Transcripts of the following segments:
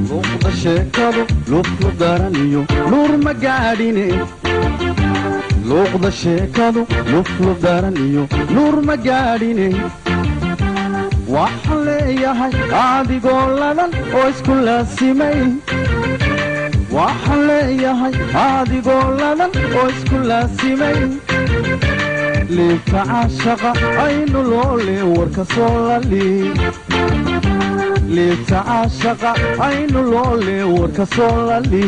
Luuqda sheekadu luflu daraniyo nuur ma gaadhine. Luuqda sheekadu luflu daraniyo nuur ma gaadhine. Waxaan leeyahay adigoo ladan oo isku laasimay. Waxaan leeyahay adigoo ladan oo isku laasimay. Liibta caashaqa aynu loole warka soo lali. Liibta caashaqa aynu loole warka soo lali.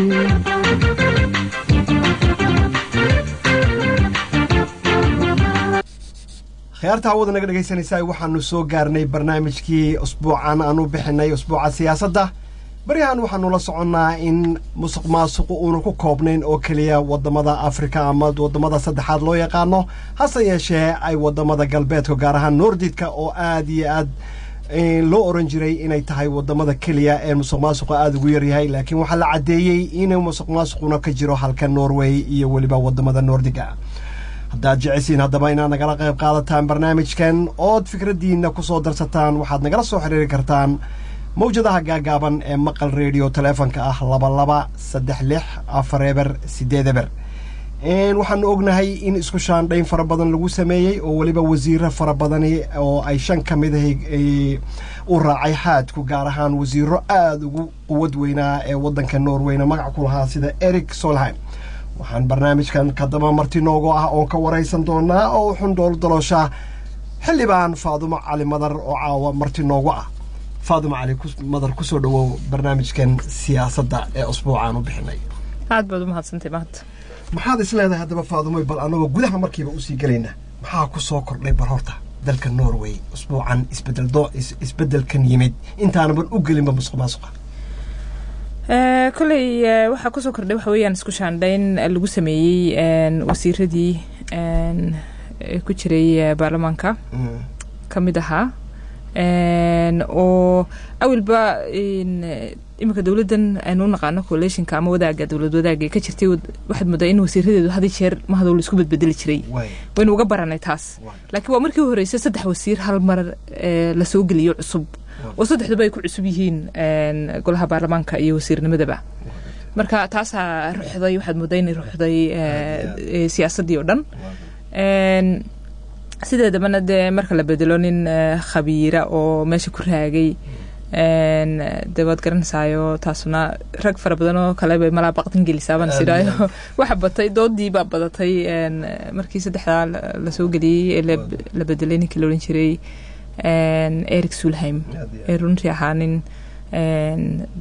Khiyaarta hawada naga dhegaysanaysaa, waxaanu soo gaarnay barnaamijkii usbuucan aanu bixinay, Usbuuca Siyaasadda. Baryahan waxaanu la soconnaa in musuq maasuqu uuna ku koobnayn oo keliya wadamada Afrika ama wadamada saddexaad loo yaqaano, hase yeeshee ay wadamada galbeedka, gaar ahaan Noordidka, oo aad iyo aad loo oran jiray inay tahay wadamada keliya ee musuq maasuqa aada ugu yaryahay, laakiin waxaa la caddeeyey inuu musuq maasuquna ka jiro halka Norway iyo weliba wadamada Noordiga. Haddaad jecesiin haddaba inaad nagala qayb qaadataan barnaamijkan ood fikraddiina kusoo darsataan, waxaad nagala soo xiriiri kartaan mawjadaha gaagaaban ee Maqal Radio, taleefonka ah 22364 0 8 0. Waxaanu ognahay in isku shaandhayn fara badan lagu sameeyey oo weliba wasiiro fara badani oo ay shan ka mid ahi u raacay xaadku, gaar ahaan wasiiro aada ugu quwad weynaa ee waddanka Norwayna magac ku lahaa, sida Erik Solheim. Waxaan barnaamijkan kadaba marti noogu ah oon ka waraysan doonaa oo xundhool daloosha Xildhibaan Faadumo Cali Madar oo caawa marti noogu ah. Faadumo Cali Madar, kusoo dhawow barnaamijkan siyaasadda ee usbuucaan u bixinay. Aad baad u mahadsantay mahad. Maxaad is leedahay haddaba, Faadumoy, bal anagoo gudaha markiiba usii gelayna, maxaa ku soo kordhay bal horta dalka Norway usbuucan, isbedel doo isbedelkan yimid, intaanaban u gelinba musuq maasuqa? Kolley waxaa kusoo kordhay waxa weeyaan isku shaandhayn lagu sameeyey wasiiradii ku jiray baarlamaanka ka mid ahaa, oo awalba iminka dowladdan aynu u naqaano coalitionka ama wadaaga, dowlad wadaaga ka jirtay, waxaad moodaa in wasiiradeedu had iyo jeer mahadow la isku bedbedeli jiray. Waynu uga baranay taas, laakiin waa markii u horreysay saddex wasiir hal mar lasoo geliyo cusub, oo saddexduba ay ku cusub yihiin golaha baarlamaanka iyo wasiirnimadaba. Marka taasaa ruxday, waxaad moodaa inay ruxday siyaasaddii oo dhan. Sideedabana dee marka la bedelo nin khabiira oo meesha ku raagay, dee waad garanaysaayo, taasuna rag fara badan oo kale bay malaa baqdin gelisaa baan sidaayo. Waxa batay doodii baa badatay markii saddexdaa lasoo geliyey ee la bedelay ninkii la odhan jiray Erik Solheim, ee runtii ahaa nin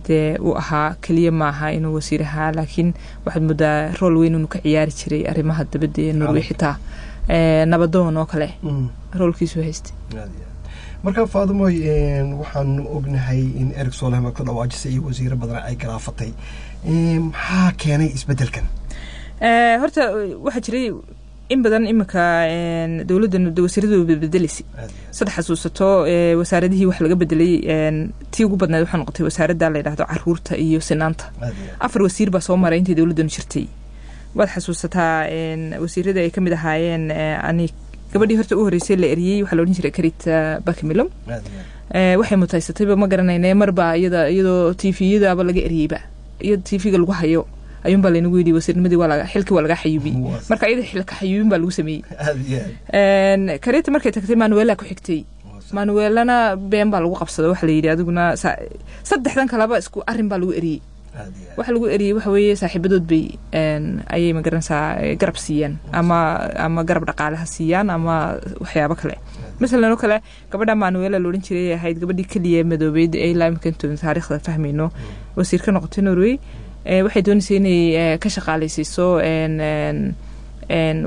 dee uu ahaa keliya maaha inuu wasiir ahaa, laakiin waxaad moodaa role weyn inuu ka ciyaari jiray arrimaha dabadda ee Norway, xitaa nabadoon oo kale roolkiisu haystay. Marka Faadumoy, waxaanu ognahay in Erik Solheim ka dhawaajisay iyo wasiiro badan ay galaafatay. Maxaa keenay isbedelkan? Horta waxaa jiray in badan iminka dowladdan de wasiiradu bedbedelisay. Sad xasuusato, wasaaradihii wax laga bedelay tii ugu badnayd waxaa noqotay wasaaradda la yidhaahdo caruurta iyo sinaanta. Afar wasiir baa soo maray intay dowladdanu jirtay. Waad xasuusataa wasiiradii ay ka mid ahaayeen ani gabadhii horta u horreysay la eriyey waxaa la odhan jiray Karita Bakkemellum. Waxay mutaysatayba ma garanayne, marba iyada iyadoo TV-yadaaba laga eriyeyba, iyadoo TV-ga lagu hayo ayuunbaa laynagu yidhi wasiirnimadii waa laga, xilkii waa laga xayuubiyey. Marka iyada xilka xayuubin baa lagu sameeyey. Karita markay tagtay, Manuela ku xigtay. Manuelana been baa lagu qabsaday, waxa la yidhi adiguna. Saddexdan kaleba isku arrin baa lagu eriyey. Waxa lagu eriyey waxa weeye saaxiibadood bay ayay magaranaysaa garab siiyeen, ama garab dhaqaale ha siiyaan ama waxyaabo kale. Masalan oo kale, gabadha Manuela la odhan jiray ee ahayd gabadhii keliya madoobeyd ee ilaa imika intoon taariikhda fahmayno wasiir ka noqotay Norway, waxay doonaysay inay ka shaqaalaysiiso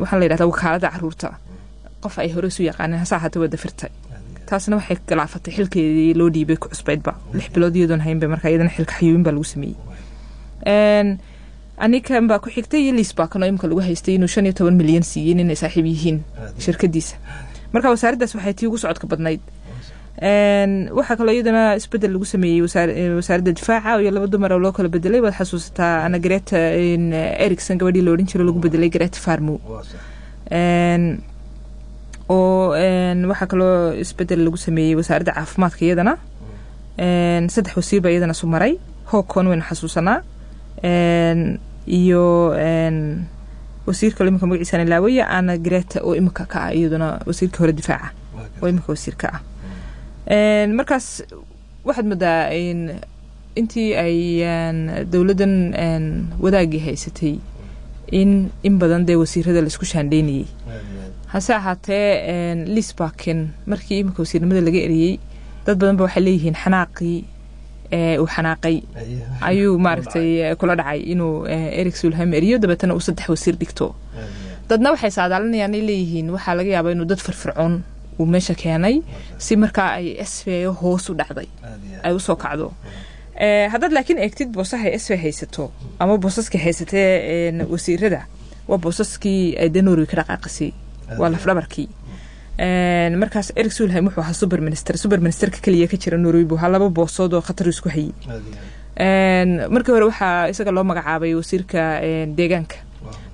waxaa la yidhahdaa wakaaladda caruurta qof ay hore isu yaqaaneen, hase ahaatee waa dafirtay. Taasna waxay galaafatay xilkeedii loo dhiibay ku cusbaydba 6 bilood iyadoon haynba. Marka iyadana xilka xayuubin baa lagu sameeyey. Anikan baa ku xigtay iyo Liis baa kanoo imika lagu haystay inuu 15 milyan siiyey inay saaxiib yihiin shirkadiisa. Marka wasaaraddaas waxay tii ugu socodka badnayd. Waxaa kaloo iyadana isbedel lagu sameeyey wasaaradda difaaca iyo laba dumar oo loo kala bedelay. Waad xasuusataa Ana Greta Eriksen gabadhii la odhan jiro lagu bedelay Grete Farmo. Oo waxaa kaloo isbedel lagu sameeyey wasaaradda caafimaadka iyadana. 3 wasiir baa iyadana su maray. Håkon waynu xasuusanaa, iyo wasiir kale iminka magaciisana ilaawaya, Ana Greta oo iminka ka ah iyaduna wasiirka hore difaaca oo iminka wasiirka ah. Markaas waxaad moodaa intii ay dowladdan wadaagii haysatay in badan dee wasiirada laisku shaandheynayey. Hase ahaatee, Lysbakken markii iminka wasiirnimada laga eriyey, dad badan ba waxay leeyihiin xanaaqii uu xanaaqay ayuu maaragtay kula dhacay inuu Erik Solheim eriyo, dabeetana uu 3 wasiir dhigto. Dadna waxay saadaalinayaan ay leeyihiin waxaa laga yaabaa inuu dad firfircoon uu meesha keenay si markaa ay SV hoos u dhacday ay usoo kacdo. Haddaad laakiin eegtid boosaha SV haysato ama boosaska haysatee wasiirada, waa boosaskii ay dee Norway ka dhaqaaqisay, waa lafdhabarkii. Markaas Erik Solheim wuxuu ahaa super minister, super ministerka keliya ka jira Norway buu ahaa, laba boosood oo khatar isku hayay. Markii hore waxaa isaga loo magacaabay wasiirka deegaanka.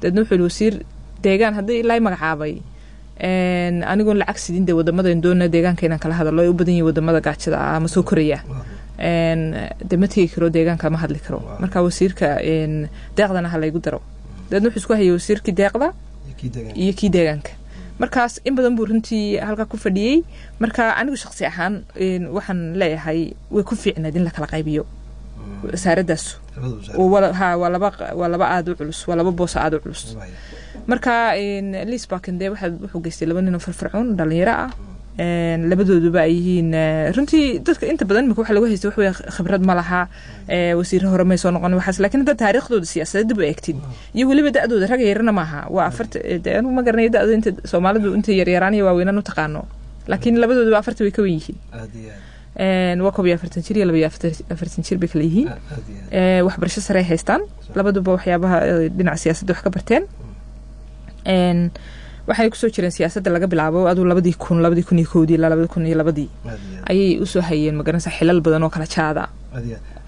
Dabeedna wuxuu yihi wasiir deegaan haddii ilaa magacaabay anigoon lacag sidin dee wadamadan doona deegaanka inaan kala hadalo ay u badan yihiin wadamada gaajada ah ama soo koraya, dee ma tegi karo, deegaanka ma hadli karo, marka wasiirka deeqdana ha laygu daro. Dabeedna wuxuu isku hayay wasiirkii deeqda iyo kii deegaanka. Markaas in badan buu runtii halkaa ku fadhiyey. Marka anigu shaqsi ahaan waxaan leeyahay way ku fiicnayd in la kala qaybiyo wasaaraddaas. Ha, waa laba aada u culus, waa laba boos aada u culus. Marka Lysbakken dee waxaa wuxuu geystay laba nin oo firfircoon, dhalinyaro ah, labadooduba ay yihiin runtii dadka inta badan imika waxa lagu haystay wax weeye khibrad ma laha, wasiirro hore may soo noqon waxaas. Laakiin haddaad taariikhdooda siyaasadeed dib u eegtid iyo weliba da-dooda, rag yarana maaha, waa 40. Dee anigu ma garanayo da-da inta Soomaalidu inta yaryaraan iyo waaweynaan u taqaano, laakiin labadooduba 40 way ka wen yihiin. Waa 41 jir iyo 42 jir bay kala yihiin. Waxbarasho sare ay haystaan labaduba, waxyaabaha dhinaca siyaasadda wax ka barteen. Waxay kusoo jireen siyaasadda laga bilaabo aduu 2000, 2001-dii ilaa 2002-dii ayay usoo hayeen, magaranaysa, xilal badan oo kala jaada.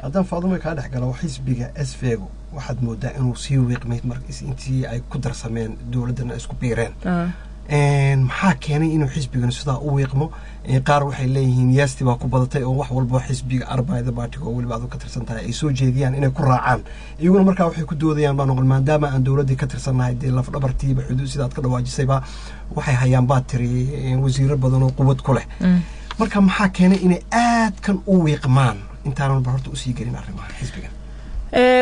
Haddaan, Faaduma, kaa dhex galo, xisbiga SV-gu waxaad moodaa inuu sii wiiqmay mar intii ay ku darsameen dowladdana isku biireen. Maxaa keenay inuu xisbigan sidaa u wiiqmo? Qaar waxay leeyihiin yaasti baa ku badatay oo wax walba xisbiga Arbeiderpartiga oo weliba adu ka tirsan tahay ay soo jeediyaan inay ku raacaan. Iyaguna markaa waxay ku doodayaan baa noqon maadaama aan dowladdii ka tirsannahay, dee lafdhabartiiba xuduud sidaad ka dhawaajisayba waxay hayaan baad tiri wasiiro badan oo quwad ku leh. Marka maxaa keenay inay aadkan u wiiqmaan, intaanan ba horta usii gelin arrimaha xisbigan?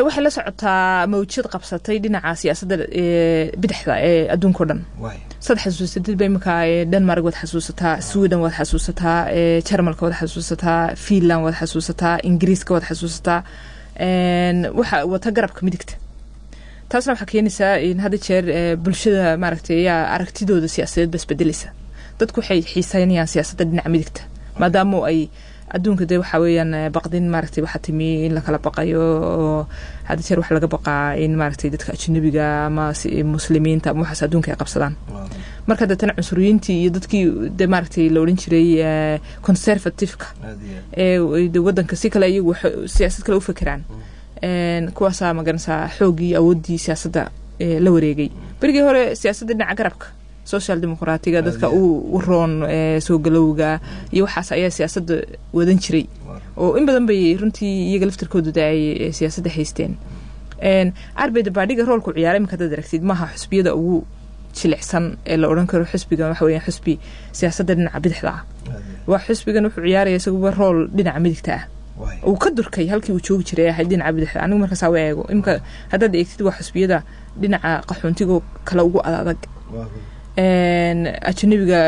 Waxay la socotaa mawjad qabsatay dhinaca siyaasadda bidixda ee adduunka o dhan. Sad xasuusatid ba imika Denmark waad xasuusataa, Sweden waad xasuusataa, Jarmalka waad xasuusataa, Finland waad xasuusataa, Ingiriiska waad xasuusataa, waxa wata garabka midigta. Taasna waxaa keenaysaa in hadda jeer bulshada maaragtay ayaa aragtidooda siyaasadeed ba isbedelaysa. Dadku waxay xiiseynayaan siyaasadda dhinaca midigta maadaama ay adduunka dee waxaa weeyaan baqdin maaragtay waxaa timi in la kala baqayo, oo hadda jeer waxa laga baqaa in maaragtay dadka ajnabiga ama muslimiinta ama waxaas adduunka ay qabsadaan. Marka deetana cunsuriyiintii iyo dadkii de maaragtay la odhan jiray conservative-ka ee de waddanka si kale iyagu siyaasad kale u fekeraan, kuwaasaa magaranaysaa xooggii awooddii siyaasadda la wareegay. Berigii hore siyaasadda dhinaca garabka social dimuqraatiga, dadka u roon soo galowga iyo waxaas ayaa siyaasadda wadan jiray, oo in badan bay runtii iyaga laftarkoodu de ay siyaasadda haysteen. Arbeiderpartiga roolku ciyaaray iminka haddaad aragtid maaha xusbiyada ugu jilicsan ee la odhan karo xusbigan waxa weeyaan xusbi siyaasadda dhinaca bidixda ah. Waa xusbigan wuxuu ciyaaraya isaguba rool dhinaca midigta ah, uu ka durkay halkii uu joogi jiray ahayd dhinaca bidixda. Anigu markaasaa u eego imika haddaad eegtid waa xusbiyada dhinaca qaxoontiga kale ugu adadag, ajanabiga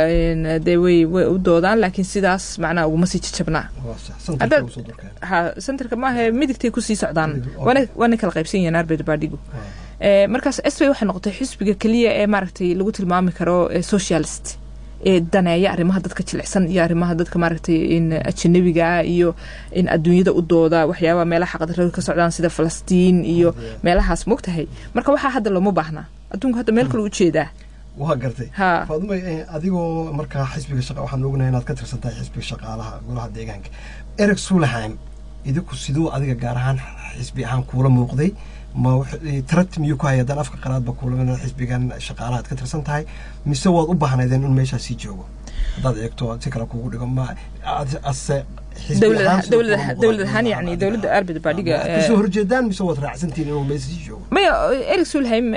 dee way u doodaan, laakiin sidaas macnaha uguma sii jajabnaa. Ha, centerka maaha, midigtay kusii socdaan, waana kala qaybsan yihiin Arbeiderpartigu. Markaas SV waxay noqotay xisbiga keliya ee maaragtay lagu tilmaami karo socialist ee daneeya arrimaha dadka jilicsan iyo arrimaha dadka maaragtay in ajanabiga iyo in adduunyada u dooda waxyaabaha meelaha xaqdarrada ka socdaan sida Falastiin iyo meelahaas, mogtahay. Marka waxaa hadda looma baahnaa, adduunku hadda meel kale u jeedaa. Waa gartay. Faaduma, adigoo markaa xisbiga shaqa waxaan ognahay inaad ka tirsan tahay xisbiga shaqaalaha golaha deegaanka, Erik Solheim idinku siduu adiga gaar ahaan xisbi ahaan kuula muuqday? Ma tarat miyuu ku haya haddaan afka qalaadba kulamina xisbigan shaqaalahaad ka tirsan tahay, mise waad u baahnaydeen in meeshaas sii joogo? Haddaad eegto si kale kugu dhigo, ma ase Dowlad ahaan, yani dowladda Arbeiderpartiga Kasoo horjeedaan mise waad raacsantihiin inuu meesha sii joogo? Maya, Erik Solheim,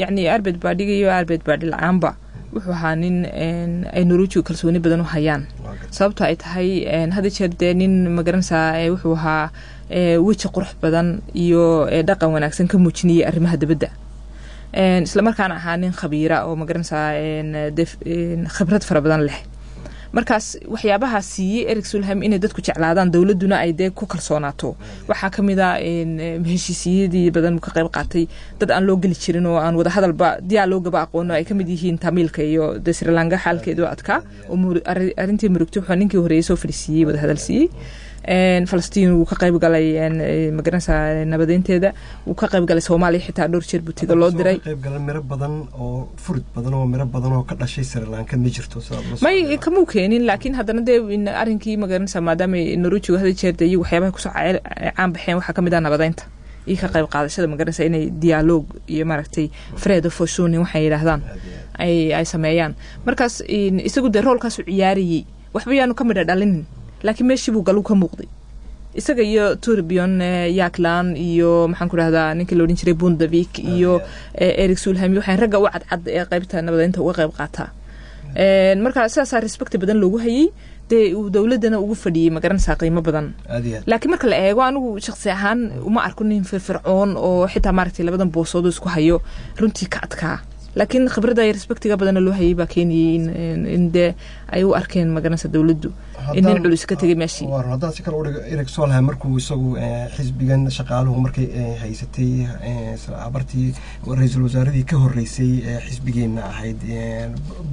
yani Arbeiderpartiga iyo Arbeiderparti la-aanba wuxuu ahaa nin ay Norwejigu kalsooni badan u hayaan, sababto ay tahay hadda jeer dee nin magaranaysaa wuxuu ahaa weji qurux badan iyo dhaqan wanaagsan ka muujinayay arrimaha dibadda, islamarkaana ahaa nin khabiira oo magaranaysaa dee khibrad fara badan leh. Markaas waxyaabaha siiyey Erik Solheim inay dadku jeclaadaan, dowladduna ay dee ku kalsoonaato, waxaa ka mid a heshiisiyadii badan ka qayb qaatay, dad aan loo geli jirin oo aan wadahadalba dialoogaba aqoono ay ka mid yihiin Tamiilka iyo dee Sri Lanka xaalkeedu adkaa oo arrintii murugtay, wuxuu ninkii horeeyey soo fadhiisiiyey, wadahadal siiyey. Falastiin wuu ka qayb galay, magaranaysaa, nabadeynteeda wuu ka qayb galay. Soomaaliya xitaa dhowr jeer butiga loo diray. Qayb galay miro badan oo furid badan oo miro badan oo ka dhashay Sri Lanka ma jirto. May, kamuu keenin, laakiin haddana dee arrinkii, magaranaysaa, maadaama Norwejigu hada jeer dee iyagu waxyaabaha kusoo caan baxeen waxaa kamid ah nabadeynta iyo ka qayb qaadashada, magaranaysaa, inay dialogue iyo maaragtay fred of forsoning waxay yidhaahdaan ay sameeyaan. Markaas isagu dee roolkaasu ciyaarayey, waxba yaanu ka midha dhalinin, laakiin meeshii buu galu ka muuqday, isaga iyo Thorbjørn Jagland iyo maxaan ku rahdaa ninkii la odhan jiray Bondevik iyo Erik Solheim, waxay ragga u cadcad ee qaybta nabadeynta uga qayb qaataa. Marka sidaasaa respect badan loogu hayey, dee uu dowladdana ugu fadhiyey, magaranaysaa, qiimo badan. Laakiin marka la eego, anigu shakhsi ahaan uma arko nin firfircoon oo xitaa maaragtay labadan boosood isku hayo runtii ka adkaa, laakiin khibradda iyo respectiga badanna loo hayay baa keenayay in dee ay u arkeen, magaranaysa, dowladdu in nin culus ka tegay meeshii. Haddaan si kale u dhigo, Erik Solheim markuu isagu xisbigan shaqaaluhu markay haysatay abartii ra-iisul wasaaradii ka horreysay xisbigeenna ahayd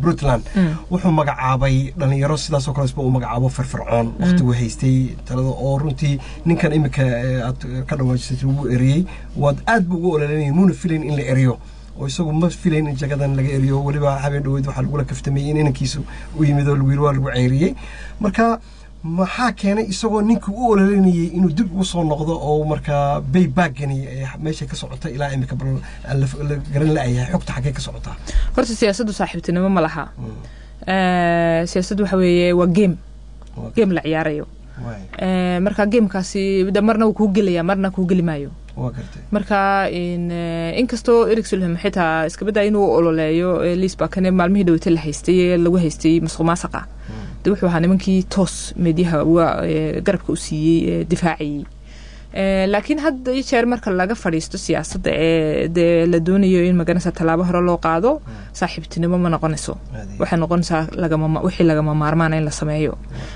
Brundtland, wuxuu magacaabay dhalinyaro sidaasoo kale isba uu magacaabo firfircoon waqtigu haystay talada, oo runtii ninkan imika aad ka dhawaajisatay wuu eriyey. Waad aad buu ugu ololeynayay, muuna filayn in la eriyo oo isagu ma filayn in jagadan laga eriyo. Weliba habeen dhaweyd waxaa lagula kaftamayey in inankiisu u yimid oo lagu yiri waa lagu ceyriyey. Marka maxaa keenay isagoo ninkii u ololeynayey inuu dib ugu soo noqdo oo markaa baybagani meeshay ka socota ilaa imika bal la garan la-yahay xogta xaggee ka socotaa? Horta siyaasaddu saaxiibtinimo ma laha. Siyaasaddu waxa weeye waa game, game la ciyaarayo. Marka gamekaasi de marna wuu kuu gelaya, marna kuu geli maayo. Marka inkastoo Erik Solheim xitaa iskabaddaa inuu ololeeyo Lysbakkene maalmihii dhaweyta la haystay ee lagu haystay masuq maasaqa, de wuxuu ahaa nimankii toos meediyaha uga garabka u siiyey, difaacayey. Laakiin hadda iyo jeer marka laga fadhiisto siyaasadda ee dee la doonayo in, magaranaysa, tallaabo hore loo qaado, saaxiibtinimo ma noqonayso, waxay noqonaysaa lagama wixii lagama maarmaana in la sameeyo.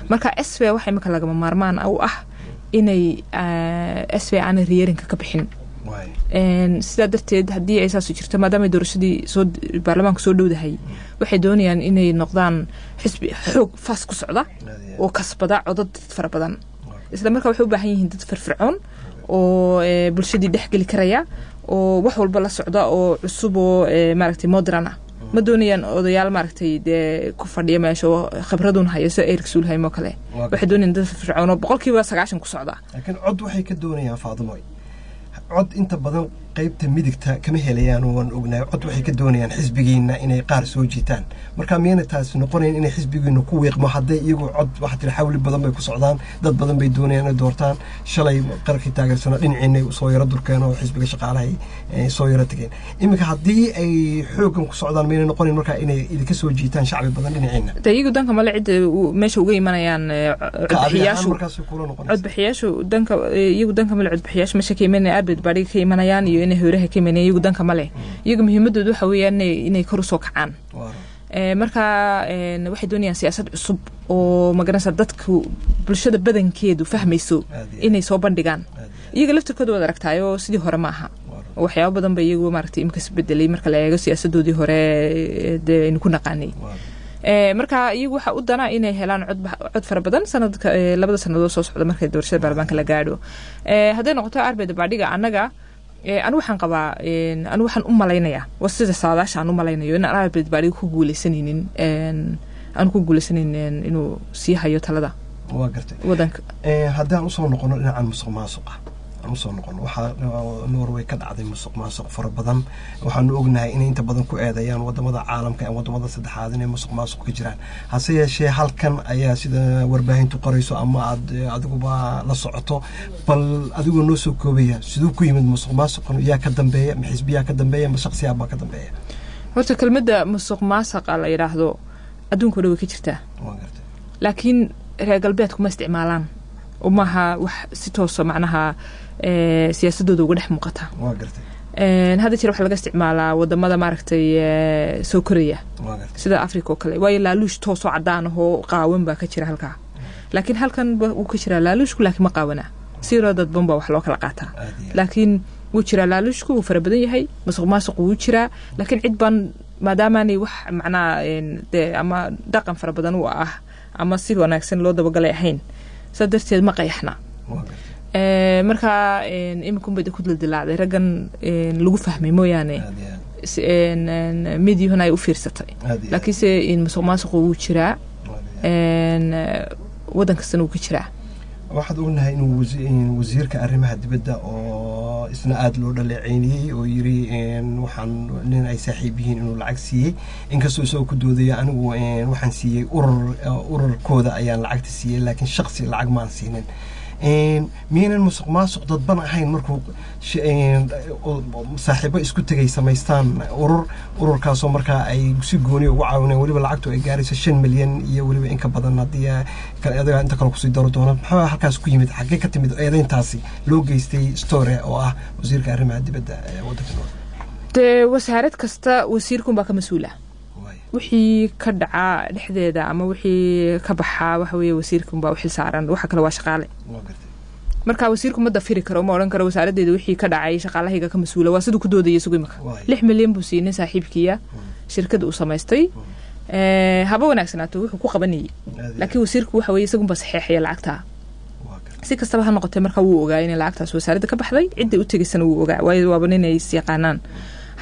Marka SV waxa imika lagama maarmaan u ah inay SV aanay regeringka ka bixin. Sidaa darteed haddii ay saasu jirto, maadaama doorashadii soo baarlamaanku soo dhowdahay, waxay doonayaan inay noqdaan xisbi xoog faas ku socda oo kasbada codad dad fara badan. Isla markaa waxay u baahan yihiin dad firfircoon oo bulshadii dhex geli karaya oo wax walba la socda oo cusub oo maaragtay modern ah. Ma doonayaan odayaal maaragtay dee ku fadhiya meesha oo khibradun haya sida Erik Solheim oo kale. Waxay doonayaan dad firfircoon oo 90% ku socda. Laakiin cod waxay ka doonayaan, Faadimo, cod inta badan qaybta midigta kama helayaan, waan ognahay. Cod waxay ka doonayaan xisbigiina inay qaar soo jiitaan. Marka miyayna taasi noqonayn inay xisbigiina ku wiiqmo hadday iyagu cod? Waxaa tiri xawli badan bay ku socdaan, dad badan bay doonayaan inay doortaan. Shalay qarkii taageersanaa dhinaciinay soo yaro durkeen oo xisbiga shaqaalahay soo yaro tageen. Iminka haddii ay xooggan ku socdaan, miyayna noqonayn markaa inay idinka soo jiitaan shacbi badan dhinaciina? De iyagu danka male cidda meesha uga imanayaan codbixiyaashu. Codbixiyaashu danka iyagu danka male, codbixiyaashu meesha ka imanayaan Arbeiderpartiga ka imanayaan iyo inay Høyreha ka imanayaan, iyagu danka male. Iyagu muhiimadoodu waxa weeyaan inay kor usoo kacaan. Marka waxay doonayaan siyaasad cusub oo, magaranaysa, dadku bulshada badankeedu fahmayso inay soo bandhigaan. Iyaga laftirkooda waad aragtaayoo sidii hore ma aha, waxyaabo badan ba iyagu maaragtay imika isbedelay marka la eego siyaasadoodii hore dee aynu ku naqaanay. Marka iyagu waxaa u dana inay helaan cod fara badan sanadka 2da sanadood soo socda markay doorashada baarlamaanka la gaadho. Hadday noqoto Arbeiderpartiga, annaga anu waxaan qabaa, anu waxaan u malaynayaa, waa sida saadaasha aan u malaynayo, in aan Arbeiderpartiga ku guuleysanaynin, aanu ku guuleysanaynin inuu sii hayo talada Waa gartay. wadanka. Haddaan usoo noqono dhinacan musuq maasuqa Aan usoo noqono, waxaa Norway ka dhacday musuq maasuq fara badan. Waxaanu ognahay inay inta badan ku eedeeyaan wadamada caalamka ee wadamada saddexaad inay musuq maasuq ka jiraan. Hase yeeshee halkan ayaa sida warbaahintu qorayso ama aad adiguba la socoto, bal adigoo noo soo koobaya, siduu ku yimid musuq maasuqan? Yaa ka dambeeya? Ma xisbiyaa ka dambeeya? Ma shaksiyaa baa ka dambeeya? Horta kelmadda musuq maasaqa la yidhaahdo adduunka o dhan way ka jirtaa, laakiin reer galbeedku ma isticmaalaan oo maaha wax si toosa macnaha siyaasadooda uga dhex muuqata. Hadda jir waxaa laga isticmaalaa wadamada maaragtay soo koraya sida Africa oo kale, waayo laaluush toosoo cadaan ahoo qaawan baa ka jira halkaa. Laakiin halkan wuu ka jiraa laaluushku, laakiin ma qaawana, siroo dadban baa wax loo kala qaataa. Laakiin wuu jiraa laaluushku, wuu fara badan yahay. Musuq maasuqu wuu jiraa, laakiin cid baan maadaamaanay wax macnaha dee ama dhaqan fara badan u ah ama si wanaagsan loo dabagalay ahayn, saa darteed ma qayaxna. Marka iminkun bay ku dildilaacday raggan lagu fahmay mooyaane, midyuhuna ay u fiirsatay. Laakiinse musuq maasuqu wuu jiraa, waddan kastana wuu ka jiraa. Waxaad ognahay inuu wasiirka arrimaha dibadda oo isna aada loo dhaleeceyniyey oo yiri waxaan nin ay saaxiib yihiin inuu lacag siiyey, inkastoo isagoo ku doodaya anigu waxaan siiyey urur, ururkooda ayaan lacagta siiyey, laakiin shaksi lacag maan siinin. Miyaynan musuq maasuq dadban ahayn markuu saaxiibo isku tegay samaystaan urur, ururkaasoo markaa ay si gooni ugu caawineen, weliba lacagtu ay gaarayso 5 milyan iyo weliba in ka badan, haddii adiga inta kale kusii daro doona? Maxaa halkaas ku yimid? Xaggee ka timid eedeyntaasi loo geystay Store oo ah wasiirka arrimaha dibadda ee waddanka Norway? Dee wasaarad kasta wasiirkun baa ka mas-uula wixii ka dhacaa dhexdeeda ama wixii ka baxaa. Waxa weeye wasiirkun baa u xil saaran, waxa kale waa shaqaale. Marka wasiirku ma dafiri karo, ma odhan karo wasaaraddeeda wixii ka dhacay shaqaalahayga ka mas-uula. Waa siduu ku doodaya isagu. Imika 6 milyan buu siiyey nin saaxiibkiya shirkada uu samaystay, haba wanaagsanaato wuxuu ku qabanayay, laakiin wasiirku waxa weye isagunba saxeexaya lacagtaa, si kastaba ha noqotee. Marka wuu ogaa inay lacagtaas wasaaradda ka baxday, cidday u tegaysana wuu ogaa, waayo waaba ninay is yaqaanaan.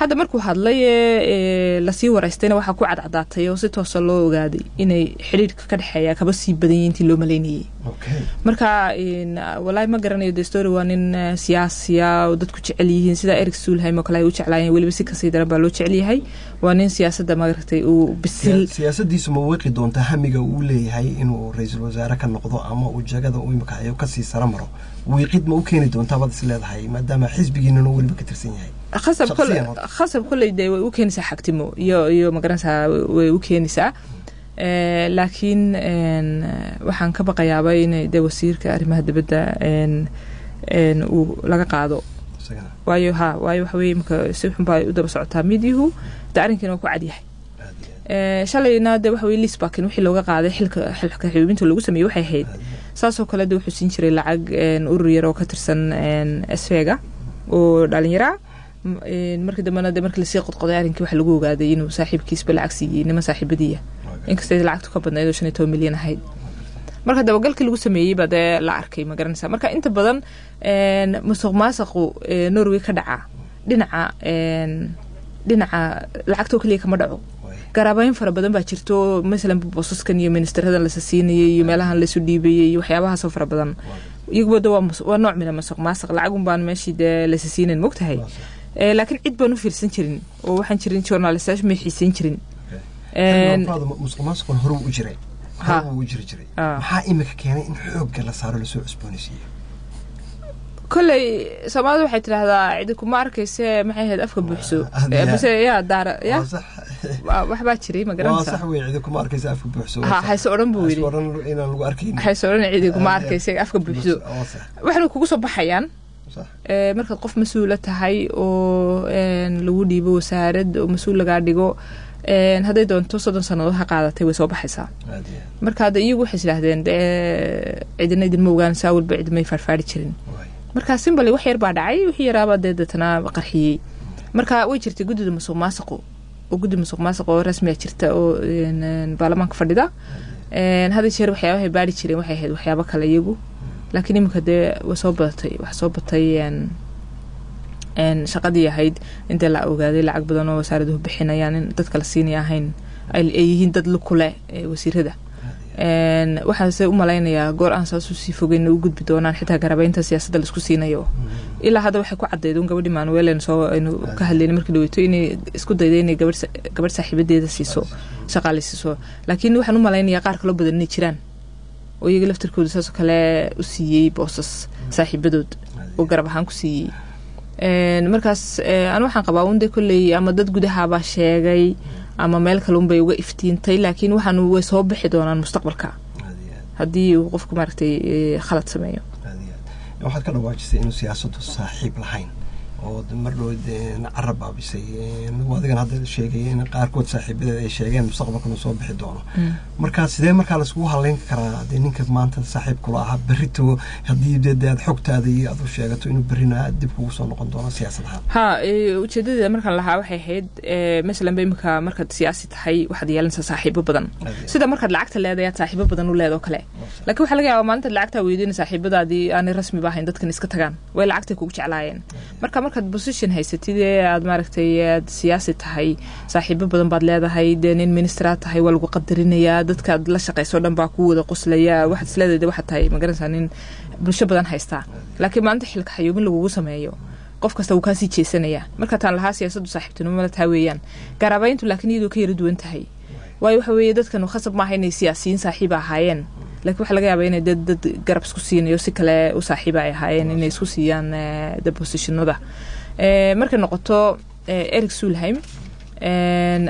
Hadda markuu hadlay ee lasii waraystayna waxaa ku cadcadaatay oo si toosa loo ogaaday inay xidhiidhka ka dhexeeya kaba sii badan yihiin intii loo malaynayay. Marka walaahi ma garanayo de. Store waa nin siyaasiya oo dadku jecel yihiin, sida Erik Solheim oo kale ay u jeclaayeen, weliba si kasii daran baa loo jecel yahay. Waa nin siyaasadda maaragtay uu bisil. Siyaasadiisu ma wiiqi doontaa hamiga uu leeyahay inuu ra-iisul wasaare ka noqdo ama uu jagada uu imika hayo kasii sara maro? Wiiqid ma u keeni doontaa baad is leedahay, maadaama xisbigiinana weliba ka tirsan yahay? Khasab khasab kolley dee way u keenaysaa xagtimo iyo magaranaysaa way u keenaysaa, laakiin waxaan ka baqayaaba inay dee wasiirka arrimaha dibadda uu laga qaado, waayo ha waayo waxa weye imika si xun baa u daba socotaa midyuhu de, arrinkiina waa ku cadyahay. Shalayna de waxa weye Lisbakin wixii looga qaaday xilka xubinta lagu sameeyey waxay ahayd saasoo kale. De wuxuu siin jiray lacag urur yar oo ka tirsan SV-ga oo dhalinyaraa. Markii dambena de markii lasii qodqoday arrinkii waxaa lagu ogaaday inuu saaxiibkiisba lacag siiyey niman saaxiibadiiya, inkastay lacagtu ka badnayd oo 15 milyan ahayd. Marka dabagalkii lagu sameeyey baa dee la arkay, ma garanaysaa. Marka inta badan musuq maasuqu Norway ka dhaca dhinaca lacagtoo keliya kama dhaco. Garaabayn fara badan baa jirto, masalan boosaskan iyo ministeradan lasa siinayay iyo meelahan laisu dhiibayay iyo waxyaabahaasoo fara badan. Iyaguba de waa nooc mina musuq maasuq, lacagun baan meeshii dee lasa siinayn, mogtahay. Laakiin cid baan u fiirsan jirin oo waxaan jirin journalistayaashu may xiisayn jirin. Musuq maasuqan hore u jiray, hore uu jiri jiray. Maxaa imika keenay in xoogga la saaro, lasoo cusboonaysiiyo? Kolley Soomaalida waxay tidhaahdaa cidi kuma arkayse, maxay ahayd, afka buuxso mase yaa daara ya waxbaa jiray, ma garanaysaa? Sax wey, cidi kuma arkaysa afka buuxso. Ha hayse odhan buu yidhi. Odhan inaan lagu arkaynin. Hayse odhan cidi kuma arkayse afka buuxso. Waxna kugu soo baxayaan markaad qof mas-uula tahay oo lagu dhiibo wasaarad oo mas-uul lagaa dhigo, hadday doonto 30 sannadood ha qaadatay, way soo baxaysaa. Marka hadda iyagu waxay isdhahdeen dee cidina idinma ogaanaysaa, walba cidmay faarfaari jirin. Marka simbali wax yar baa dhacay, wixii yaraabaa dee deetana qarxiyey. Marka way jirtay guddida musuq maasuqu oo guddi musuq maasuq oo rasmiya jirta oo baarlamaanka fadhida. Hadda jeer waxyaabahay baari jireen waxay ahayd waxyaabo kale iyagu, laakiin iminka dee way soo badatay, wax soo batay shaqadii ahayd inta la ogaaday lacag badan oo wasaaraduhu bixinayaan in dadka la siinaya ahayn ay yihiin dad lukule wasiirada. Waxaanse u malaynayaa goor aan saas usii fogeyn u gudbi doonaan xitaa garabeynta siyaasadda laisku siinayo. Ilaa hadda waxay ku caddayd un gabadhii Manuel soo aynu ka hadlaynay markii dhaweyto inay isku dayday inay gabadh saaxiibadeeda siiso, shaqaale siiso. Laakiin waxaan u malaynayaa qaar kaloo badan inay jiraan oo iyaga laftarkooda saasoo kale u siiyey boosas saaxiibadood oo garab ahaan ku siiyey. Markaas anu waxaan qabaa un dee kolley ama dad gudahabaa sheegay ama meel kale unbay uga iftiintay, laakiin waxaanu way soo bixi doonaan mustaqbalka haddii uu qofku maaragtay khalad sameeyo. Waxaad ka dhawaajisay inuu siyaasaddu saaxiib lahayn oo mar dhow carab baabisay. Adigan hadda sheegaya in qaarkood saaxiibadeed ay sheegeen mustaqbalkan uu soo bixi doono. Marka sidee markaa laiskugu haleyn karaa dee ninka maanta saaxiib kula ahaa berrito haddii dee aad xogtaada iyo aad u sheegato inuu berrina dib kugu soo noqon doono siyaasad ahaan? Ha, ujeedadeeda markaan lahaa waxay ahayd, masalan ba imika markaad siyaasi tahay waxaad yeelanaysaa saaxiibo badan, sida markaad lacagta leedahay aad saaxiibo badan u leedoo kale. Laakiin waxaa laga yaabaa maalintaad lacagtaa weydo in saaxiibadaadii aanay rasmiba ahayn, dadkan iska tagaan way lacagtay kugu jeclaayeen. Marka markaad position haysatid ee aad maaragtay aad siyaasi tahay, saaxiibo badan baad leedahay, dee nin ministeraad tahay, waa lagu qadarinayaa, dadkaad la shaqayso dhan baa ku wada qoslaya, waxaad isleedahay dee waxaad tahay magaranaysaa nin bulsho badan haystaa. Laakiin maalinta xilka xayuubin lagugu sameeyo, qof kasta wuu kaasii jeesanaya. Marka taan lahaa siyaasaddu saaxiibtinimo mala taa weeyaan garabayntu, laakiin iyadoo ka yara duwan tahay, waayo waxa weeye dadkan khasab maaha inay siyaasiyiin saaxiiba ahaayeen, laakiin waxaa laga yaabaa inay dad garab isku siinayo si kale u saaxiiba ay ahaayeen inay isku siiyaan de positionada. Markay noqoto Erik Solheim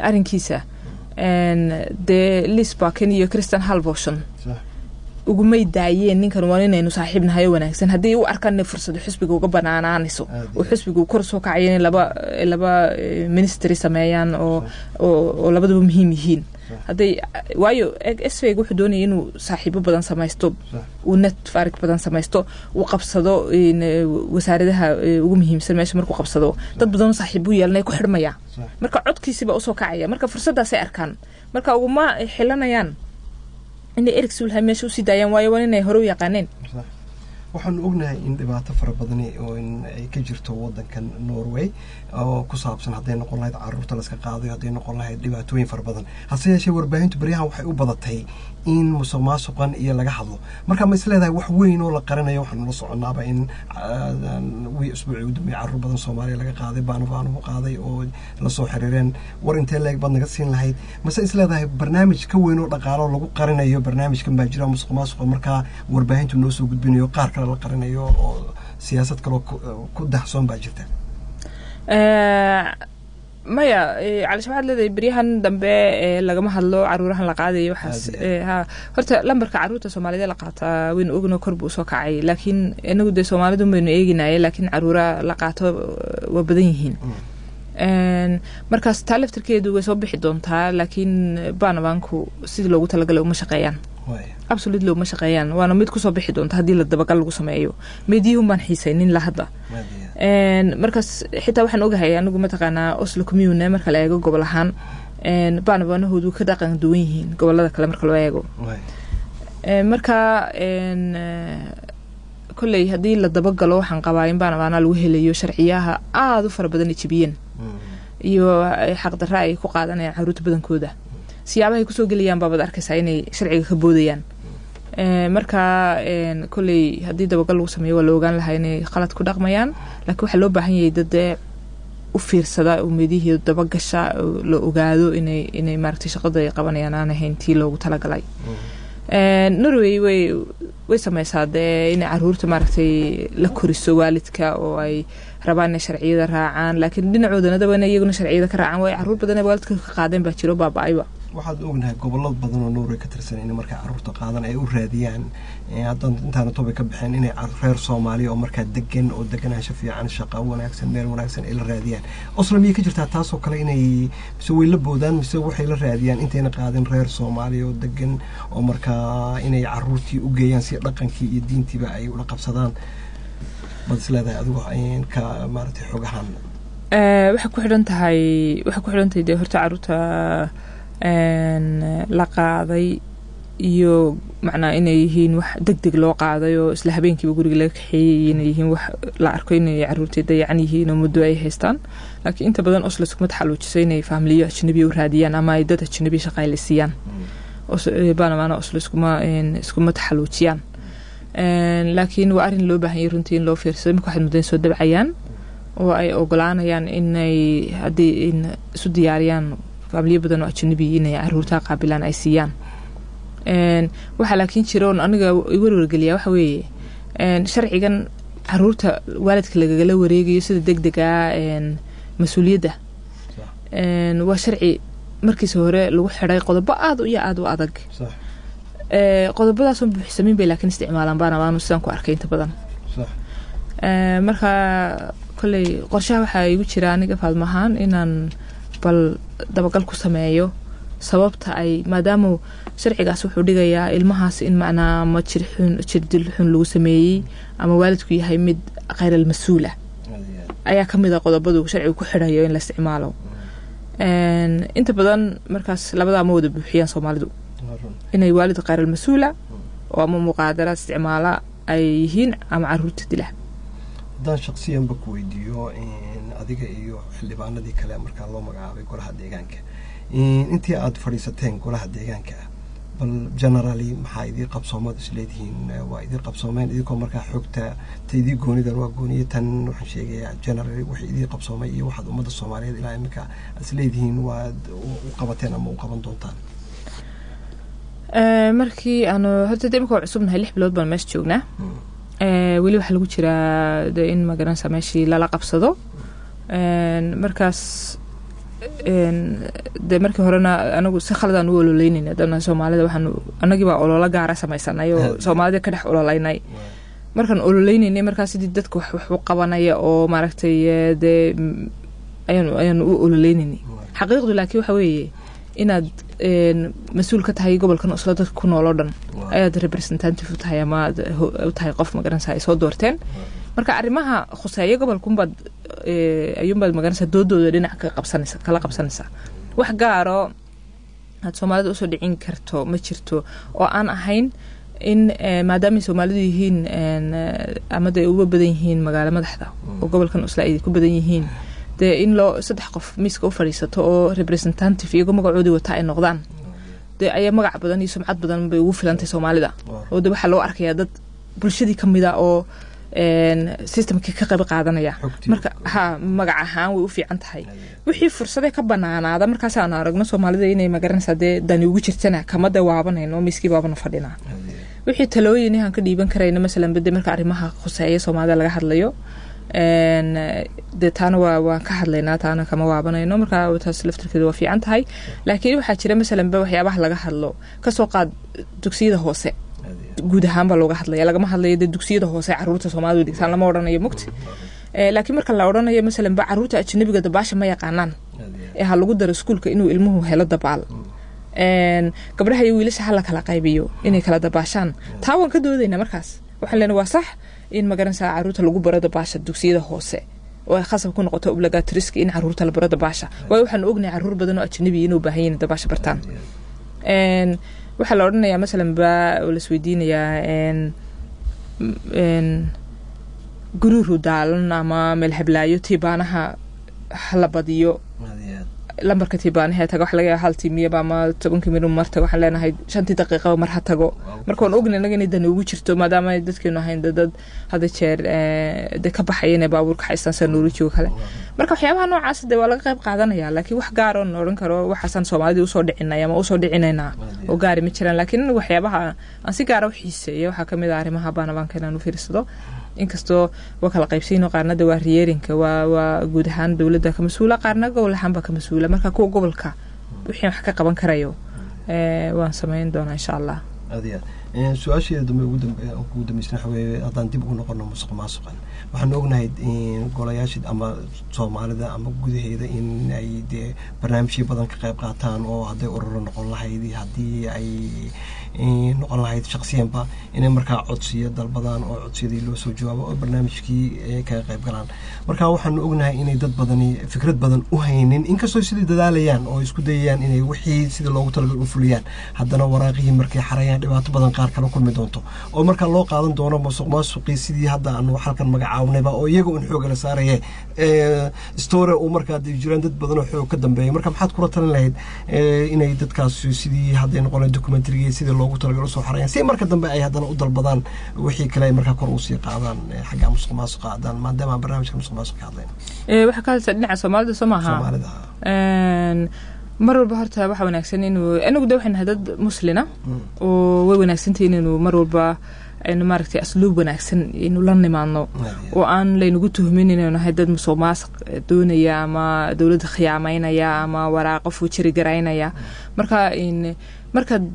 arrinkiisa, dee Lisbaken iyo Christian Halvorsen ugumay daayeen ninkan waa inaynu saaxiib nahay oo wanaagsan haddii u arkaan inay fursado xisbiga uga banaanaanayso oo xisbiga uu kor soo kacayo, inay laba ministry sameeyaan oo labaduba muhiim yihiin hadday. Waayo SV wuxuu doonaya inuu saaxiibo badan samaysto, uu network badan samaysto, uu qabsado wasaaradaha ugu muhiimsan. Meesha markuu qabsado dad badan oo saaxiib u yeelanaya ku xidhmaya, marka codkiisiba usoo kacaya. Marka fursaddaasay arkaan, marka uguma xilanayaan inay Erik Solheim meesha usii daayaan, waayo waa inay hore u yaqaaneen. Waxaanu ognahay in dhibaato fara badani oo in ay ka jirto wadankan Norway oo ku saabsan, hadday noqon lahayd caruurta laska qaadayo, hadday noqon lahayd dhibaatooyin fara badan. Hase yeeshee warbaahintu baryahan waxay u badatay in musuq maasuqan iyo laga hadlo. Marka ma is leedahay wax weyn oo la qarinayo? Waxaanu la soconaaba in wii usbuucii u dambeeyay carruur badan Soomaaliya laga qaaday, baanu qaaday oo lasoo xiriireen. War intee leeg baad naga siin lahayd? Mase is leedahay barnaamij ka weyn oo dhaqaalo lagu qarinayo barnaamijkan baa jira musuq maasuqa markaa warbaahintu noo soo gudbinayo, qaar kale la qarinayo oo siyaasad kaloo ku dahsoon baa jirta? Maya, calisha waxaad leedahay beryahan dambe lagama hadlo caruurahan la qaadayo waxaas. Ha, horta lambarka caruurta Soomaalida la qaataa waynu ogno, kor buu usoo kacay, laakiin inagu dee Soomaalidun baynu eeginaye, laakiin caruura la qaato waa badan yihiin. Markaas taa laftarkeedu way soo bixi doontaa, laakiin baanabaanku sidii loogu talagalay uma shaqeeyaan, absolutely uma shaqeeyaan. Waana mid kusoo bixi doonta haddii la dabagal lagu sameeyo. Meediyuhun baan xiisaynin la hadda. Markaas xitaa waxaan ogahay anigu mataqaanaa Oslo commune marka la eego gobol ahaan, baanabaanahoodu ka dhaqan duwan yihiin gobolada kale marka loo eego. Marka kolley haddii la dabagalo waxaan qabaa in baanabaanaa lagu helayo sharciyaha aada u fara badan ay jebiyeen iyo xaqdarra ay ku qaadanayaan caruurta badankooda. Siyaabahay kusoo gelayaan baabaad arkaysaa inay sharciga ka boodayaan. Marka kolley haddii dabagal lagu sameeyo waa la ogaan lahaa inay khalad ku dhaqmayaan, laakiin waxaa loo baahan yahay dad dee u fiirsada oo meedihii dabagasha oo la ogaado inay maaragtay shaqada ay qabanayaan aan ahayn tii loogu talagalay. Norway way sameysaa dee inay caruurta maaragtay la koriso waalidka oo ay rabaan inay sharciyada raacaan, laakiin dhinacoodana daba inay iyaguna sharciyada ka raacaan, waayo caruur badan ay waalidka ka qaadeen baa jiro baaba-ayba. Waxaad ognahay gobollo badan oo Norway ka tirsan in markay caruurta qaadan ay u raadiyaan, haddaan intaana toba ka bixin, inay reer Soomaaliya oo markaa degan oo deganaansho fiican, shaqo wanaagsan, meel wanaagsan ay la raadiyaan. Oslo miyay ka jirtaa taasoo kale inay mise way la boodaan mise waxay la raadiyaan intayna qaadin reer Soomaaliya oo degan oo markaa inay caruurtii u geeyaan si dhaqankii iyo diintiiba ay ula qabsadaan, baad is leedahay adigu ka maaragtay xog ahaan? Waxay ku xidhan tahay dee horta caruurta la qaaday iyo macnaa inay yihiin wax deg deg loo qaaday oo isla habeenkiiba guriga laga kaxeeyey iyo inay yihiin wax la arko inay caruurtii dayacan yihiin oo muddo ay haystaan. Laakiin inta badan Oslo iskuma taxaluujisa inay faamiliyo ajnabi u raadiyaan ama ay dad ajnabi shaqaaleysiiyaan. Baarlamaana Oslo iskuma taxaluujiyaan. Laakiin waa arrin loo baahan yahay runtii in loo fiirsado. Imika waxaad muddayn soo dabcayaan oo ay ogolaanayaan inay haddii in isu diyaariyaan faamiliyo badan oo ajnabi inay caruurtaa qaabilaan ay siiyaan. Waxaa laakiin jira oon aniga werwergeliyaa waxa weeye sharcigan caruurta waalidka lagagala wareegayo sida deg degaa mas-uuliyadda. Waa sharci markiisa hore lagu xidhay qodobo aada iyo aada u adag. Qodobadaasoon buuxsamin bay laakiin isticmaalaan baarlamaanu, sidaan ku arkay inta badan. Marka kolley qorshaha waxaa igu jira aniga Faadmo ahaan inaan bal dabagal ku sameeyo sababta ay, maadaama sharcigaas wuxuu dhigayaa ilmahaas in macnaa ama jir xun, jirdil xun lagu sameeyey ama waalidku yahay mid khayral mas-uul ah ayaa ka mid a qodobadu sharcigu ku xidhayo in la isticmaalo. Inta badan markaas labadaa ma wada buuxiyaan Soomaalidu, inay waalid khayral mas-uula oo ama muqaadaraad isticmaala ay yihiin ama caruurta dila. Haddaan shaqsiyanba ku weydiiyo, adiga iyo xildhibaanadii kale markaa loo magacaabay golaha deegaanka, intii aada fadhiisateen golaha deegaanka, bal generally maxaa idii qabsoomaad isleedihiin waa idii qabsoomeen, idinkoo markaa xogta ta idii goonidan waa gooniye, tan waxaan sheegayaa generally wixii idii qabsoomay iyo waxaad ummadda Soomaaliyeed ilaa iminka isleedihiin waad u qabateen ama u qaban doontaan? Markii aanu horta de imika waa cusubnahay, 6 bilood baan meesha joognaa. Weli waxaa lagu jiraa de in magaranaysa meeshii lala qabsado. Markaas de markii horena anagu si khaladaan u ololeynayna dana Soomaalida, waxaanu anagii baa ololo gaara samaysanay oo Soomaalida ka dhex ololeynay. Markaan ololeynaynay markaas sidii dadka wax u qabanaya oo maaragtay dee ayaanu u ololeynaynay. Xaqiiqdu laakiin waxa weeye inaad mas-uul ka tahay gobolkan Oslo dadka ku nool oo dhan ayaad representative u tahay ama aad u tahay qof magaranaysa ay soo doorteen. Marka arrimaha khuseeya gobolkunbaad ayuunbaad magaranaysa doodooda dhinac ka qabsanaysa, kala qabsanaysa. Wax gaaro aad Soomaalida usoo dhicin karto ma jirto oo aan ahayn in maadaamay Soomaalidu yihiin ama dee uga badan yihiin magaalo madaxda oo gobolkan Oslo ay ku badan yihiin, dee in loo saddex qof miiska u fadhiisato oo representative iyagoo magacoodii wata ay noqdaan, dee ayaa magac badan iyo sumcad badan bay ugu filantay Soomaalida, oo de waxaa loo arkayaa dad bulshadii ka mid a oo systemkii ka qayb qaadanaya. Marka ha magac ahaan way u fiican tahay. Wixii fursade ka banaanaada markaas aanu aragno Soomaalida inay magaranaysaa dee dani ugu jirtana kama de waabanayno, miiskii baabana fadhinaa. Wixii talooyin aan ka dhiiban karayno masalan bade marka arrimaha khuseeya Soomaalida laga hadlayo, dee taana waan ka hadlaynaa, taana kama waabanayno. Marka taas laftirkeedu waa fiican tahay. Laakiin waxaa jira masalan ba waxyaabaha laga hadlo, kasoo qaad dugsiyada hoose guud ahaan baa looga hadlaya, lagama hadlayo dee dugsiyada hoose caruurta Soomaalidu dhigtaan lama odhanayo mugti. Laakiin marka la odhanayo masalan ba caruurta ajnabiga dabaasha ma yaqaanaan ee ha lagu daro iskuulka inuu ilmuhu helo dabaal, gabdhaha iyo wiilasha ha la kala qaybiyo inay kala dabaashaan, taa waan ka doodaynaa. Markaas waxaan leenahay waa sax in magaranaysaa caruurta lagu baro dabaasha dugsiyada hoose oo ay khasab ku noqoto obligatoriska in caruurta la baro dabaasha, waayo waxaanu ognahay caruur badan oo ajnabi inuu baahan yihin dabaasha bartaan. Waxaa la odhanayaa masalan ba oo la isweydiinayaa gururu daalan ama meel hablaayo tiibaanaha ha la badiyo, lambarka tiibaanaha taga waxa laga yaaba hal tiimiyaba ama 10-kii minut mar tago, waxaan leenahay 5-tii daqiiqaba mar ha tago. Marka waan ognahay innaga inay dani ugu jirto maadaama ay dadkeenu ahayn dad hadda jeer dee ka baxaya inay baabuurka haystaan sida Norweji oo kale. Marka waxyaabaha noocaas dee waa laga qayb qaadanaya, laakiin wax gaar oon odhan karo waxaasaan Soomaalidii usoo dhicinay ama usoo dhicinaynaa oo gaari ma jiraan. Laakiin waxyaabaha aan si gaara u xiiseeya waxaa kamid ah arrimaha baarlamaanka inaan u fiirsado, inkastoo waa kala qaybsiino, qaarna de waa regjeringa, waa guud ahaan dowladda ka mas-uula, qaarna gobol ahaan baa ka mas-uula. Marka kuwa gobolka wixii wax ka qaban karayo waan samayn doonaa insha Allah. Aad iyo aad. Su-aasheeda dambe ugu dambe ugu dambeysna waxa weeye, haddaan dib ugu noqono musuq maasuqan, waxaan ognahay golayaasha ama Soomaalida ama gudaheeda in ay dee barnaamijyo badan ka qayb qaataan oo hadday ururo noqon lahayd iyo haddii ay Noqon lahayd shaqsiyanba inay markaa codsiyo dalbadaan oo codsiyadii loo soo jawaabo oo barnaamijkii kaga qayb galaan. Marka waxaanu ognahay inay dad badani fikrad badan u haynin, inkastoo sidii dadaalayaan oo isku dayayaan inay wixii sida loogu talagal u fuliyaan, haddana waraaqihii markay xarayaan dhibaato badan qaar kala kulmi doonto oo markaa loo qaadan doono musuq maasuqii sidii hadda aanu halkan magacaabnayba oo iyaga un xooga la saaraye store uu markaa dee jiraan dad badan oo xoog ka dambeeya. Marka maxaad kula talin lahayd inay dadkaas sidii hadday noqon lahayd documentarygii sidii loogu talagal usoo xarayaan, si marka dambe ay haddana u dalbadaan wixii kale ay markaa kor usii qaadaan xagga musuq maasuqa, haddaan maadaama aan barnaamijka musuq maasuq ka hadlayno? Waxaa ka hadlaysaa dhinaca Soomaalida, soo maaha? Soomaalida. Mar walba horta waxaa wanaagsan inuu anagu de waxay nahay dad muslina oo way wanaagsantahay inaynu mar walba aynu maaragtay asluub wanaagsan aynu la nimaadno oo aan laynagu tuhmin inaynu nahay dad musuq maasuq doonaya ama dowladda khiyaameynaya ama waraaqo fuujari garaynaya. Marka in markaad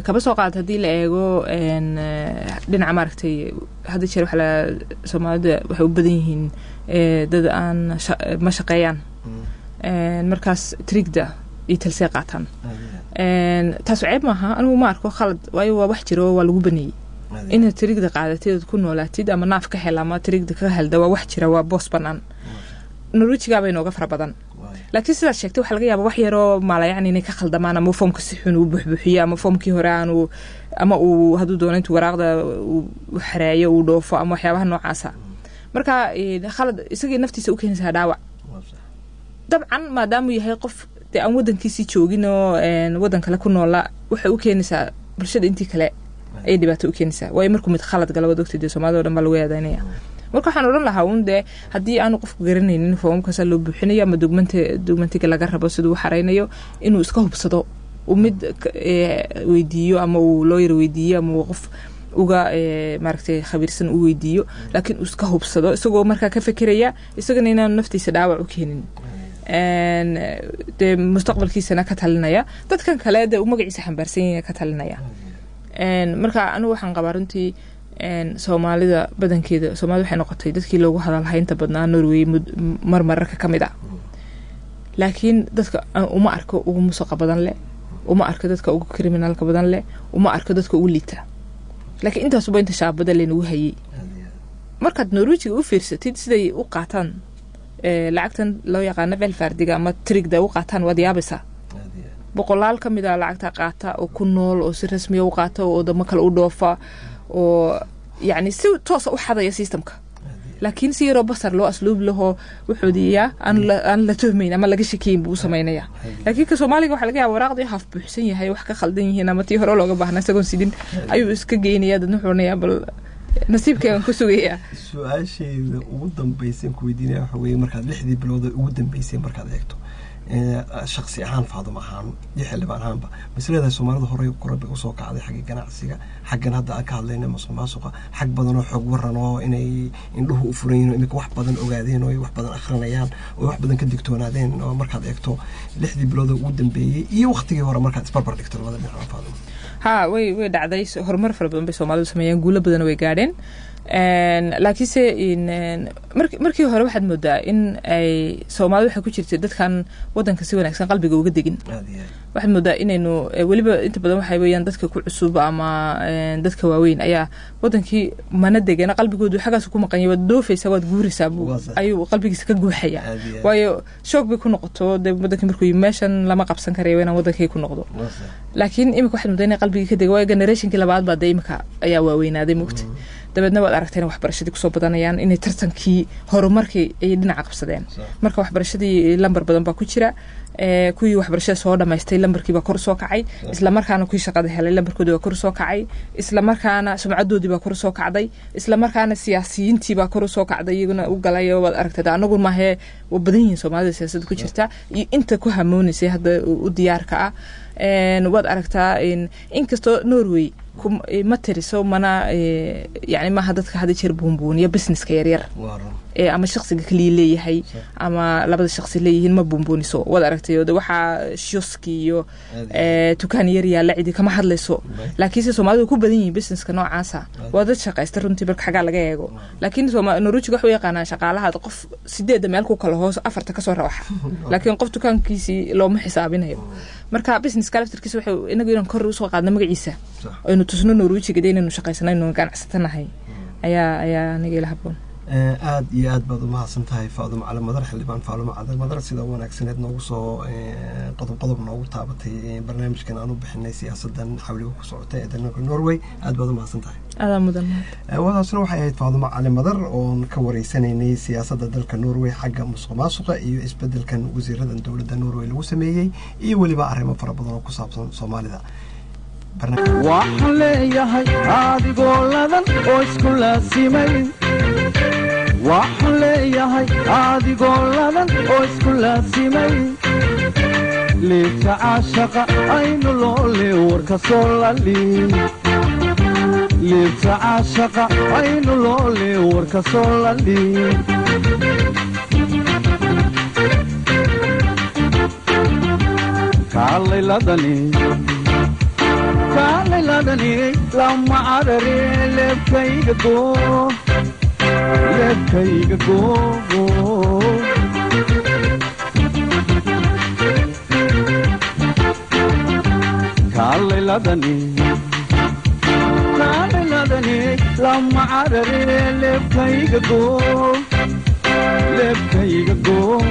kaba soo qaad haddii la eego dhinaca maaragtay hadda jeer waxa la Soomaalida waxay u badan yihiin dad aan ma shaqeeyaan. Markaas trygda iyo talsey qaataan. Taasu ceeb maaha, anigu ma arko khalad, waayo waa wax jira oo waa lagu baneeyey inaad trygda qaadatid ood ku noolaatid ama naaf ka hel ama trygda ka helda. Waa wax jira, waa boos banaan, Norwejigaa bay nooga fara badan. Laakiin sidaad sheegtay, waxaa laga yaaba wax yaroo maalayacni inay ka khaldamaan ama foomka si xun uu buxbuxiyo ama foomkii hore aanu ama uu hadduu doono intuu waraaqda uu xareeyo uu dhoofo ama waxyaabaha noocaasa. Marka khalad isagii naftiisa u keenaysaa dhaawac dabcan, maadaamuu yahay qof dee aan wadankiisii joogin oo wadan kale ku noola, waxay u keenaysaa bulshada intii kale ayay dhibaato u keenaysaa, waayo markuu mid khalad gala, waad ogtay dee Soomaalida o dhan baa lagu eedaynaya. Marka waxaan odhan lahaa uun dee haddii aanu qofku garanaynin foomamkaasa loo buuxinayo ama dokumentiga laga rabo siduu u xareynayo, inuu iska hubsado, uu mid weydiiyo ama uu lawyer weydiiyo ama uu qof uga maaragtay khabiirsan u weydiiyo, laakiin uu iska hubsado isagoo markaa ka fekeraya isagana inaanu naftiisa dhaawac u keenin, dee mustaqbalkiisana ka talinaya, dadkan kale dee uu magaciisa xambaarsan yahay ka talinaya. Marka anigu waxaan qabaa runtii Soomaalida badankeeda, Soomaalida waxay noqotay dadkii loogu hadalhaynta badnaa Norway mar mararka ka mid a, laakiin dadka uma arko ugu musuqa badan leh, uma arko dadka ugu criminalka badan leh, uma arko dadka ugu liita. Laakiin intaasuba inta shaabada laynagu hayay. Markaad Norwejiga u fiirsatid siday u qaataan lacagtan loo yaqaano velferdiga ama trygda u qaataan, waad yaabaysaa. Boqolaal ka mid a lacagta qaata oo ku nool oo si rasmiya u qaata oo wadamo kale u dhoofa oo yacni si toosa u xadaya systemka, laakiin si yaroo basar loo asluub lahoo wuxuudiyaa aan la tuhmayn ama laga shakiyin buu u samaynaya. Laakiin ka Soomaaliga waxaa laga yaaba waraaqdii haf buuxsan yahay, wax ka khaldan yihiin ama tii hore looga baahnaa isagoon sidin ayuu iska geynaya, dadna wuxuu odhanayaa bal nasiibkeegan ku sugayaa. Su-aashayda ugu dambeysay ku weydiinaya waxa weeye, markaad 6dii bilood ugu dambeysay markaad eegto shaksi ahaan, Faadum ahaan iyo xildhibaan ahaanba, masleedahay Soomaalida horey korabay usoo kacday xagga ganacsiga, xaggan hadda aan ka hadlayna musuq maasuqa, xag badan oo xog waran oo inay indhuhu u furan yihiin oo imika wax badan ogaadeen oo ay wax badan akhrinayaan oo wax badan ka digtoonaadeen, oo markaad eegto 6dii bilood ugu dambeeyey iyo waqtigii hore markaad isbarbar dhigto labada dhinac, Faadum? Ha, way dhacday. Horumar fara badan bay Soomaalidu sameeyeen, guulo badan way gaadheen, laakiinse markii hore waxaad moodaa in ay Soomaalida waxay ku jirtay dadkan wadanka si wanaagsan qalbiga uga degin. Aad iyo aad. Waxaad moodaa inaynu weliba inta badan waxay weeyaan dadka ku cusub ama dadka waaweyn ayaa wadankii mana degana, qalbigoodu xaggaasu ku maqan yahay. Waad doofaysaa, waad guuraysaa buu Waa sax. ayuu qalbigiisa ka guuxaya. Aad iyo aad. Waayo shoog bay ku noqoto dee wadankii markuu yimi, meeshan lama qabsan karayo, inaan wadankii ku noqdo. Waa sax. Laakiin imika waxaad moodaa inay qalbigii ka dega, waayo generationkii labaad baa dee imika ayaa waaweynaaday mugta. Dabeedna waad aragtay inay waxbarashadii kusoo badanayaan, inay tartankii horumarkii ay dhinaca qabsadeen. Marka waxbarashadii lambar badan baa ku jira, kuwii waxbarashada soo dhamaystay lambarkii baa kor soo kacay, isla markaana kuwii shaqada helay lambarkoodii baa kor soo kacay, isla markaana sumcadoodii baa kor soo kacday, isla markaana siyaasiyiintii baa kor soo kacday iyaguna u galay. Waad aragtay anagu maahee, waa badan yihiin Soomaalida siyaasadda ku jirta iyo inta ku hamoonaysay hadda u diyaarka ah. Waad aragtaa inkastoo Norway ma tiriso mana yani maaha dadka hadda jeer buunbuuniya businesska yaryar Waa run. ee ama shaqsiga kaliya leeyahay ama labada shaqsi leeyihiin ma buunbuuniso. Waad aragtay oo de waxaa shioski iyo Aad iyo tukaan yar yaalla cidi kama hadlayso, laakiinse Soomaalidu ku badan yihiin businesska noocaasa. Waa dad shaqaysta runtii marka xaggaa laga eego, laakiin Norwejiga waxay u yaqaanaan shaqaalaha qof sideedda meel ku kala hoos afarta kasoo rawaxa, laakiin qof dukaankiisii looma xisaabinayo. Marka businesska Businesska laftarkiisa waxay inagu inaan kor usoo qaadno magaciisa, aynu tusno Norwejiga de inaynu shaqaysano, inaynu ganacsatanahay, ayaa aniga ila haboon. Aad iyo aad baad umahadsan tahay, Faadumo Cali Madar, xildhibaan Faadumo Cali Madar, sida wanaagsaneed noogu soo qodob qodob noogu taabatay barnaamijkan aan u bixinay siyaasadan xawliga ku socota ee dalka Norway. Aad baad umahadsan tahay. Adaa mudan. Wadaasna waxay ahayd Faadumo Cali Madar oon ka wareysanaynay siyaasadda dalka Norway xagga musuq maasuqa iyo isbedelkan wasiiradan dowladda Norway lagu sameeyey iyo weliba arrimo fara badan oo ku saabsan Soomaalida. Waxaan leeyahay adigoo ladan oo isku laasimay, waxaan leeyahay adigoo ladan oo isku laasimay, liibta caashaqa aynu loole warka soo lali, liibta caashaqa aynu loole warka soo lali. Kaalayladani kaalayladani lama carare, leebkayga goo, leebkayga goo. Kaalayladani kaalayladani lama carare, leebkayga goo, leebkayga goo.